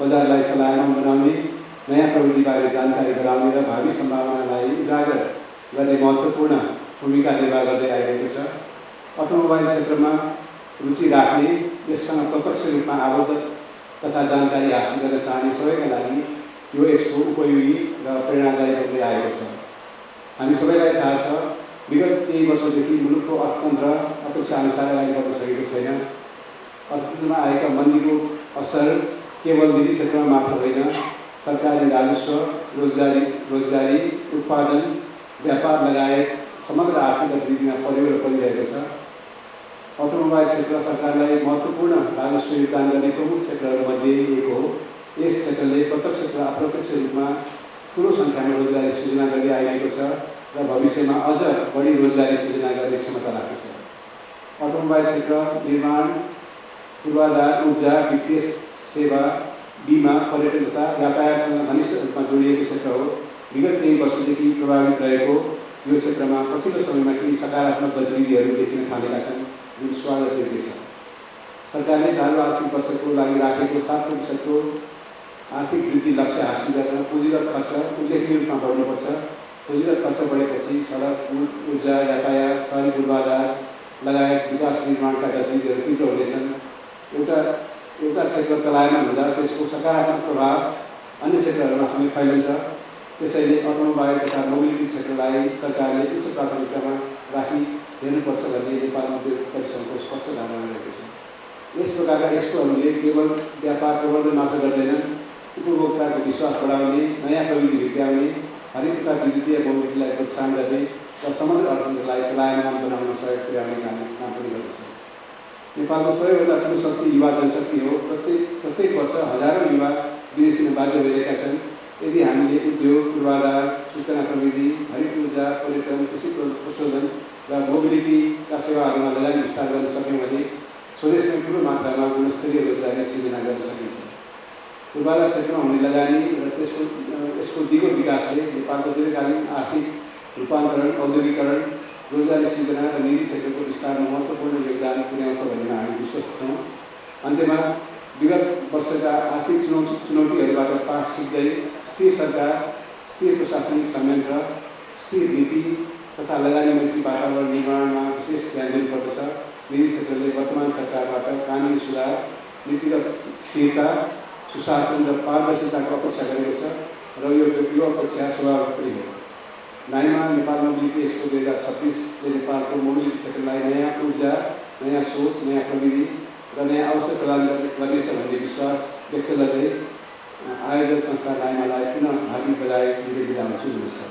बजारलाई चलायमान बनाउने, नयाँ प्रविधिबारे जानकारी गराउने र भावी सम्भावनालाई उजागर गर्ने महत्त्वपूर्ण भूमिका निर्वाह गर्दै आइरहेको छ। अटोमोबाइल क्षेत्रमा रुचि राख्ने, यससँग प्रत्यक्ष रूपमा आबद्ध तथा जानकारी हासिल गर्न चाहने सबैका लागि यो एक्सपो उपयोगी र प्रेरणादायी बन्दै आएको छ। हामी सबैलाई थाहा छ, विगत केही वर्षदेखि मुलुकको अर्थतन्त्र अपेक्षाअनुसार अगाडि बढ्न सकेको छैन। अर्थतन्त्रमा आएका मन्दीको असर केवल निजी क्षेत्रमा मात्र होइन, सरकारी राजस्व, रोजगारी, उत्पादन, व्यापार लगायत समग्र आर्थिक गतिविधिमा पर्यो र परिरहेको छ। अटोमोबाइल क्षेत्र सरकारलाई महत्त्वपूर्ण राजस्व योगदान गर्ने प्रमुख क्षेत्रहरूमध्ये एक हो। यस क्षेत्रले प्रत्यक्ष र अप्रत्यक्ष रूपमा ठुलो सङ्ख्यामा रोजगारी सृजना गर्दै आइरहेको छ र भविष्यमा अझ बढी रोजगारी सृजना गर्ने क्षमता राख्दछ। अटोमोबाइल क्षेत्र निर्माण, पूर्वाधार, ऊर्जा, वित्तीय सेवा, बीमा, पर्यटन तथा यातायातसँग घनिष्ठ रूपमा जोडिएको क्षेत्र हो। विगत केही वर्षदेखि प्रभावित रहेको यो क्षेत्रमा पछिल्लो समयमा केही सकारात्मक गतिविधिहरू देखिन थालेका छन्, जुन स्वागतयोग्य छ। सरकारले चालु आर्थिक वर्षको लागि राखेको 7% को आर्थिक वृद्धि लक्ष्य हासिल गर्न पुँजीगत खर्च उल्लेखनीय रूपमा बढ्नुपर्छ। पुँजीगत खर्च बढेपछि सडक, ऊर्जा, यातायात, शहरी पूर्वाधार लगायत विकास निर्माणका गतिविधिहरू तीव्र हुनेछन्। एउटा क्षेत्र चलायमान हुँदा त्यसको सकारात्मक प्रभाव अन्य क्षेत्रहरूमा समेत फैलिन्छ। त्यसैले अटोमोबाइल तथा मोबिलिटी क्षेत्रलाई सरकारले उच्च प्राथमिकतामा राखी हेर्नुपर्छ भन्ने नेपाल उद्योग परिसङ्घको स्पष्ट धारणा रहेको छ। यस प्रकारका एक्सपोहरूले केवल व्यापार प्रवर्धन मात्र गर्दैनन्, उपभोक्ताको विश्वास बढाउने, नयाँ प्रविधि भित्र्याउने, हरित तथा विद्युतीय मोबिलिटीलाई प्रोत्साहन गर्ने र समग्र अर्थतन्त्रलाई चलायमान बनाउन सहयोग पुर्याउने काम पनि गर्दछ। नेपालको सबैभन्दा ठुलो शक्ति युवा जनशक्ति हो। प्रत्येक वर्ष हजारौँ युवा विदेशीमा बाध्य भइरहेका छन्। यदि हामीले उद्योग, पूर्वाधार, सूचना प्रविधि, हरित ऊर्जा, पर्यटन, कृषि प्रशोधन र मोबिलिटीका सेवाहरूमा लगानी विस्तार गर्न सक्यौँ भने स्वदेशमै ठुलो मात्रामा गुणस्तरीय रोजगारी सृजना गर्न सकिन्छ। पूर्वाधार क्षेत्रमा हुने लगानी र यसको दिगो विकासले नेपालको दीर्घकालीन आर्थिक रूपान्तरण, औद्योगिकरण, रोजगारी सृजना र निजी क्षेत्रको विस्तारमा महत्त्वपूर्ण योगदान पुर्याउँछ भन्ने हामी विश्वास छौँ। अन्त्यमा विगत वर्षका आर्थिक चुनौतीहरूबाट पाठ सिक्दै स्थिर सरकार, स्थिर प्रशासनिक संयन्त्र, स्थिर नीति तथा लगानी मैत्री वातावरण निर्माणमा विशेष ध्यान दिनुपर्दछ। निजी क्षेत्रले वर्तमान सरकारबाट कानुनी सुधार, नीतिगत स्थिरता, सुशासन र पारदर्शिताको अपेक्षा गरेको छ र यो अपेक्षा स्वाभाविक पनि हो। नाइमा नेपाल मोबिलिटी एक्सपो 2026ले नेपालको मोबिलिटी क्षेत्रलाई नयाँ ऊर्जा, नयाँ सोच, नयाँ प्रविधि र नयाँ अवसर प्रदान गर्नेछ भन्ने विश्वास व्यक्त गर्दै आयोजक संस्था नाइमालाई पुनः हार्दिक बधाई दिँदै बिदा हुन्छु। नमस्कार।